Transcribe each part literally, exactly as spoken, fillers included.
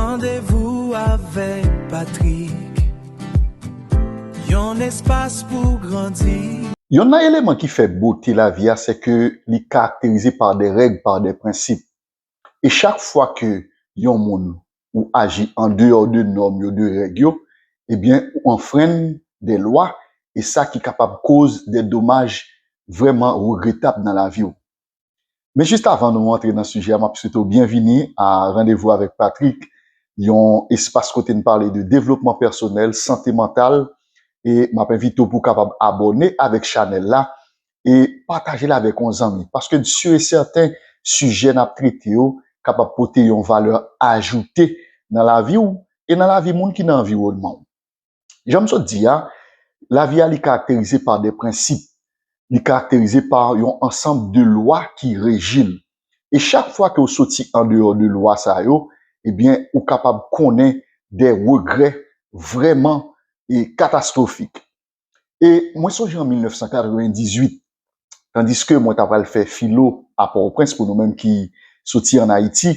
Randevou avèk Patrick. Yon espas pou grandi. Yonn nan eleman ki fè bote lavi a, se ke li karakterize pa de règ, pa de prensip. E chak fwa ke yon moun ou aji an deyò de nòm yo, de règ yo, ebyen, ou anfrenn de lwa, e sa ki kapab koz de domaj vrèman regretab nan lavi w. Men jis avan nou antre nan sijè a, m ap swete w byenvini a Randevou avèk Patrick, yon espas kote n pale de devlopman pèsonèl, sante mantal, e m ap envite w pou w kapab abòne avèk chanèl la e pataje l avèk yon zanmi. Paske m si e sèten, sijè n ap trete yo kapab pote yon valè ajoute nan lavi w e nan lavi moun ki nan anviwònman w. Jan m sot di a, lavi a li karakterize pa de prensip, li karakterize pa yon ansanm de lwa ki reji l. E chak fwa ke w soti andeyò de lwa sa yo, ebyen, ou kapab konnen de regrè vrèman e katastwofik. E mwen sonje an mil nèf san katrevendizuit, tandiske mwen ta pral fè filo a Pòtoprens pou nou menm ki soti ann Ayiti,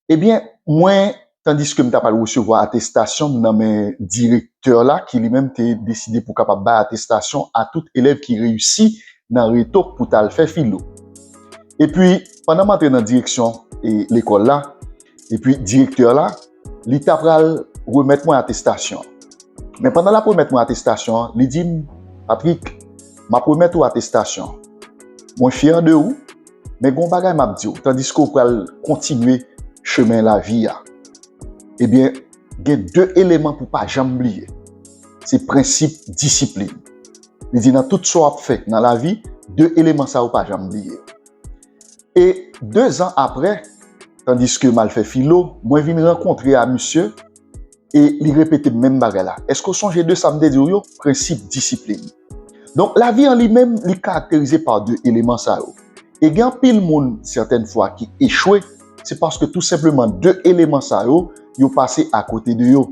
ebyen, mwen, tandiske m ta pral resevwa atestasyon m nan men direktè la, ki li menm te deside pou kapab bay atestasyon a tout elèv ki reyisi nan reto pou t al fè filo. Epi, pandan m antre nan direksyon e lekòl la, epi direktè la, li ta pral remèt mwen atestasyon. Men pandan l ap remèt mwen atestasyon an, li di m, Patrick, m ap remèt ou atestasyon. Mwen fyè de ou, men gen yon bagay m ap di w, tandiske w pral kontinye chemen lavi a. Ebyen, gen de eleman pou w pa janm bliye. Se prensip disiplin. Li di nan tout sa w ap fè nan lavi, de eleman sa yo pa janm bliye. E de zan apre, tandiske m al fè filo, mwen vin rankontre a misye e li repete m menm bagay la. Èske w sonje de sa m te di w yo? Prensip disiplin. Donk, lavi an li menm, li karakterize pa de eleman sa yo. E gen anpil moun, sètèn fwa, ki echwe, se paske tou senpleman de eleman sa yo, yo pase akote de yo.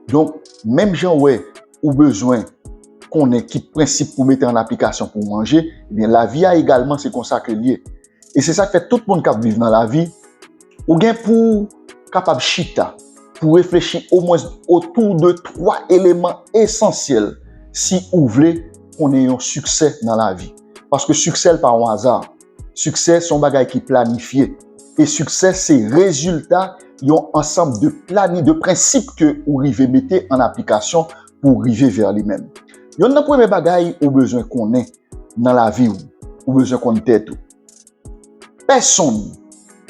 Donk, menm jan w wè ou bezwen konnen ki prensip pou mete an aplikasyon pou w manje, ebyen, lavi a egalman, se konsa ke l ye. E se sa k fè tout moun k ap viv nan lavi, ou gen pou w kapab chita, pou w reflechi omwen otou de twa eleman esansyèl si ou vle konnen yon siksè nan lavi. Paske siksè l pa yon aza. Siksè se yon bagay ki planifye. E siksè se rezilta yon ansanm de plani, de prensip ke ou rive mete an aplikasyon pou w rive vè li menm. Yonn nan premye bagay ou bezwen konnen nan lavi w, ou bezwen konn tèt ou. Pèsonn,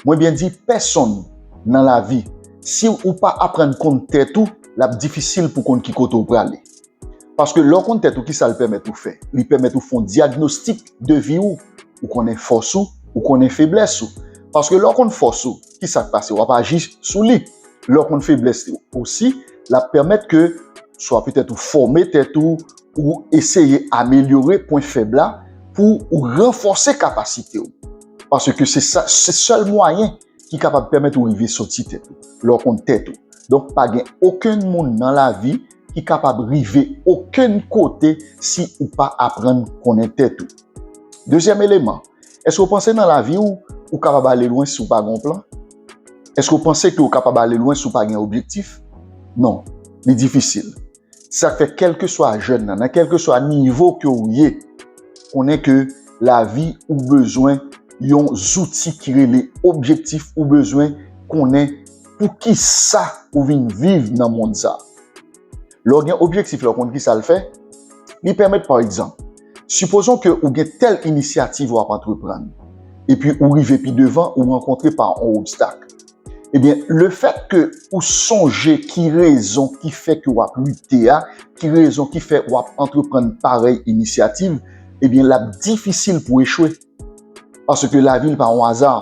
mwen byen di pèsonn nan lavi, si ou pa aprann konn tèt ou, l ap difisil pou konn ki kote w prale. Paske lè w konn tèt ou, ki sa l pèmèt ou fè? Li pèmèt ou fè yon dyagnostik de vi w. Ou konnen fòs ou, ou konnen feblès ou. Paske lè w konn fòs ou, ki sa k pase? W ap aji sou li. Lè w konn feblès ou osi, l ap pèmèt ke swa petèt ou fòme tèt ou, ou eseye amelyore pwen fèb la pou ou ranfòse kapasite w. Paske se sa, se sèl mwayen ki kapab pèmèt ou rive soti tèt ou, lè w konn tèt ou. Donk, pa gen okenn moun nan lavi ki kapab rive okenn kote si ou pa aprann konnen tèt ou. Dezyèm eleman, èske w panse nan lavi w, ou kapab ale lwen si w pa gen yon plan? Èske w panse ke w kapab ale lwen si w pa gen objektif? Non, li difisil. Sa k fè kèlkeswa jèn nan, nan kèlkeswa nivo ke w ye, konnen ke lavi ou bezwen yon zouti ki rele objektif, ou bezwen konnen pou ki sa ou vin viv nan mond sa. Lè w gen objektif la, ou konn ki sa l fè? Li pèmèt, pa egzanp, sipozon ke ou gen tèl inisyativ w ap antreprann, epi ou rive pi devan, ou rankontre pa yon obstak. Ebyen, lefèt ke ou sonje ki rezon ki fè ke w ap lite a, ki rezon ki fè w ap antreprann parèy inisyativ, ebyen, l ap difisil pou echwe. Paske lavi l pa yon aza.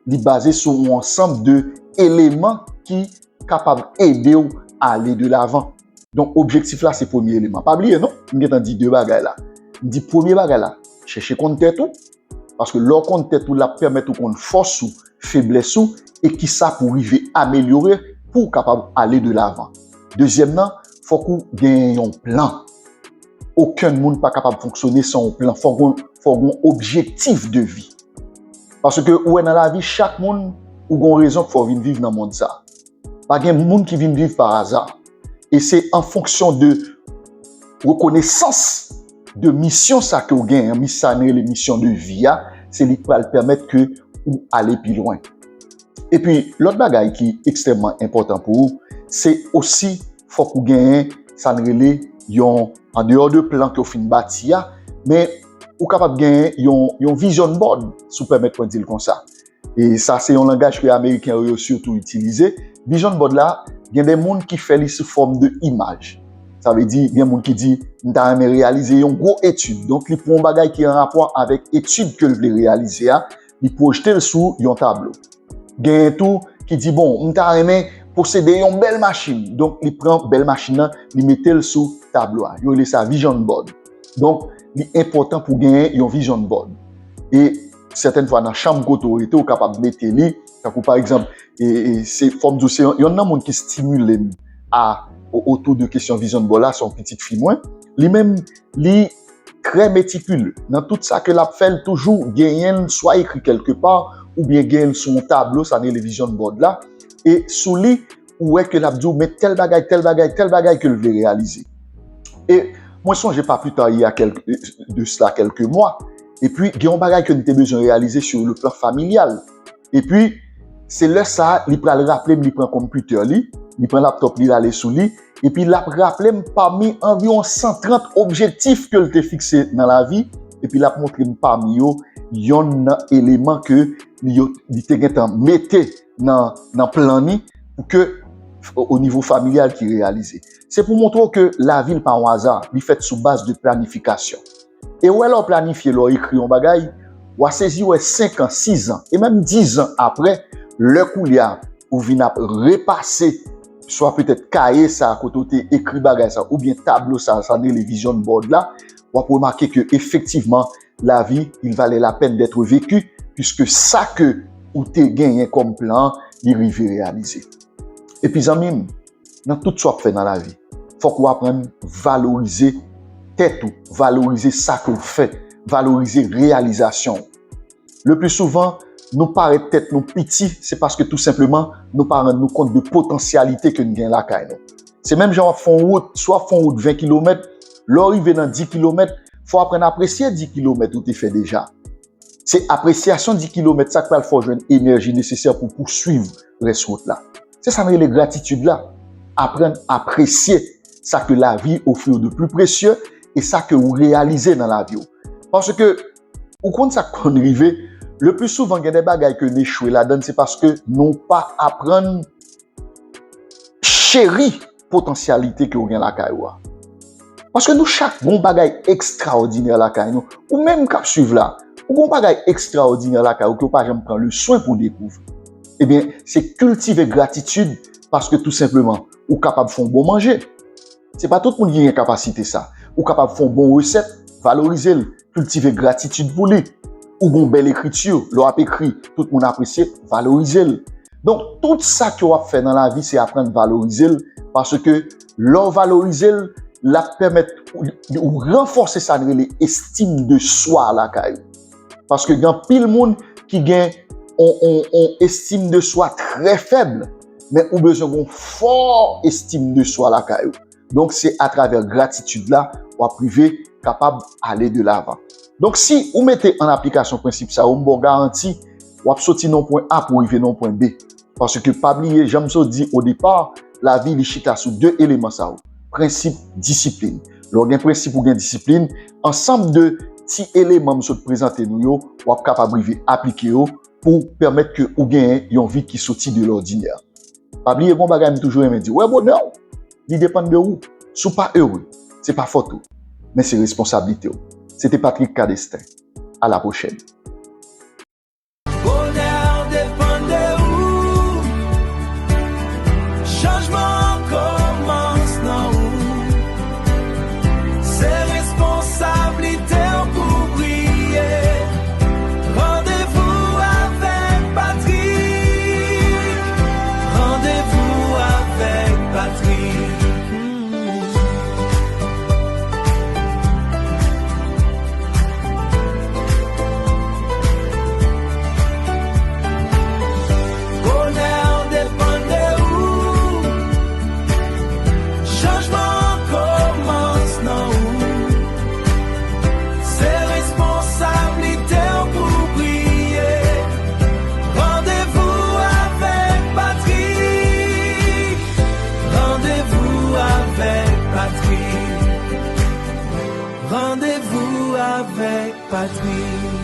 Li baze sou yon ansanm de eleman ki kapab ede w ale de lavan. Donk, objektif la se premye eleman. Pa bliye, non, m gentan di de bagay la. M di premye bagay la, chèche konn tèt ou. Paske lè w konn tèt ou, l ap pèmèt ou konn fòs ou, feblès ou, e ki sa pou w rive amelyore pou w kapab ale de lavan. Dezyèm nan, fòk ou gen yon plan. Okenn moun pa kapab fonksyone san yon plan. Fòk ou, fòk ou gen yon objektif de vi. Paske ou wè nan lavi, chak moun, ou gen yon rezon k fè w vin viv nan mond sa. Pa gen moun ki vin viv pa aza. E se an fonksyon de rekonesans de misyon sa ke w genyen, mis-, sa n rele misyon de vi a, se li k pral pèmèt ke ou ale pi lwen. Epi, lòt bagay ki ekstrèmman enpòtan pou ou, se osi fòk ou genyen sa n rele yon, an deyò de plan ke w fin bati a, men ou kapab genyen yon, yon vision board, si w pèmèt mwen di l konsa. E sa se yon langaj ke Ameriken yo, yo sitou itilize. Vision board la, gen de moun ki fè li sou fòm de imaj. Sa vle di, gen moun ki di, "M ta renmen reyalize yon gwo etid." Donk, li pran yon bagay ki an rapò avèk etid ke l vle reyalize a, li pwojte l sou yon tablo. Genyen tou ki di, "Bon, m ta renmen posede yon bèl machin." Donk, li pran bèl machin nan, li mete l sou tablo a. Yo rele sa vision board. Donk, li enpòtan pou genyen yon vision board. E sètèn fwa nan chanm kote w rete, ou kapab mete li, tankou pa egzanp, e, e, se, fò m di w, se yon, yonn nan moun ki estimile m a, o-, otou de kesyon vision board la, se yon pitit fi mwen. Li menm, li trè metikile. Nan tout sa ke l ap fè, l toujou genyen l swa ekri kèlke pa, oubyen genyen l sou yon tablo, sa n rele vision board la. E sou li, ou wè ke l ap di w, men tèl bagay, tèl bagay, tèl bagay ke l vle reyalize. E mwen sonje pa pli ta, il y a quelques, de cela quelques mois, epi gen yon bagay ke n te bezwen reyalize sur le plan familial. Epi, se lè sa a, li pral raple m, li pran konpitè li, li pran laptòp li, l ale sou li, epi l ap raple m pami anviwon san trant objektif ke l te fikse nan lavi, epi l ap montre m pami yo yonn nan eleman ke li, yo, li te gentan mete nan, nan plan ni pou ke o, o nivo familyal ki reyalize. Se pou montre w ke lavi l pa yon aza, li fèt sou baz de planifikasyon. E w wè lè w planifye, lè w ekri yon bagay, w a sezi wè senk an, sis an, e menm dis an apre, lè koulye a, ou vin ap repase, swa petèt kaye sa a kote w te ekri bagay sa, oubyen tablo sa a, sa n rele vision board la, w ap remake ke efektivman, la vie, il valait la peine d'être vécue, puisque sa ke ou te genyen kòm plan, li rive reyalize. Epi zanmi m, nan tout sa w ap fè nan lavi, fòk ou aprann valorize tèt ou, valorize sa ke w fè, valorize reyalizasyon w. Le pli souvan, nou parèt tèt nou piti, se paske tou senpleman, nou pa rann nou kont de potansyalite ke n gen lakay nou. Se menm jan w ap fè yon wout, si w ap fè yon wout ven kilomèt, lè w rive nan dis kilomèt, fò w aprann apresye dis kilomèt ou te fè deja. Se apresyasyon dis kilomèt sa k pral fè w jwenn enèji nesesè pou w pouswiv rès wout la. Se sa n rele gratitid la. Aprann apresye sa ke lavi ofri w de pli presye e sa ke ou reyalize nan lavi w. Paske ou konn sa k konn rive, le pli souvan gen de bagay ke n echwe ladan l, se paske nou pa aprann cheri potansyalite ke w gen lakay ou a. Paske nou chak gen yon bagay ekstraòdinè lakay nou. Ou menm k ap swiv la, ou gen yon bagay ekstraòdinè lakay ou ke w pa janm pran le swen pou dekouvri. Ebyen, se kiltive gratitid paske tou senpleman, ou kapab fè yon bon manje. Se pa tout moun ki gen kapasite sa. Ou kapab fè yon bon resèt, valorize l, kiltive gratitid pou li. Ou gen yon bèl ekriti, lè w ap ekri, tout moun apresye, valorize l. Donk, tout sa ke w ap fè nan lavi, se aprann valorize l, paske lè w valorize l, l ap pèmèt ou, ou ranfòse sa n rele estim de swa lakay ou. Paske gen anpil moun ki gen on, on, on estim de swa trè fèb, men ou bezwen gen yon fò estim de swa lakay ou. Donk, se atravè gratitid la, w ap rive kapab ale de lavan. Donk, si ou mete an aplikasyon prensip sa yo, m ba w garanti, w ap soti nan pwen A pou w rive nan pwen B. Paske pa bliye, jan m sot di o depa, lavi li chita sou de eleman sa yo. Prensip, disiplin. Lè w gen prensip, ou gen disiplin, ansanm de ti eleman m sot prezante nou yo, w ap kapab rive aplike yo pou pèmèt ke ou genyen yon vi ki soti de lòdinè. Pa bliye, gon bagay m toujou renmen di, wè bonè w, li depann de ou. Si w pa ere, se pa fòt ou, men se responsablite w. Se te Patrick Cadestin. A la pwochèn. Bonè depann de ou. Chanjman an kòmans nan ou. Se responsablite w pou briye. Randevou avèk Patrick. Randevou avèk Patrick. Patri.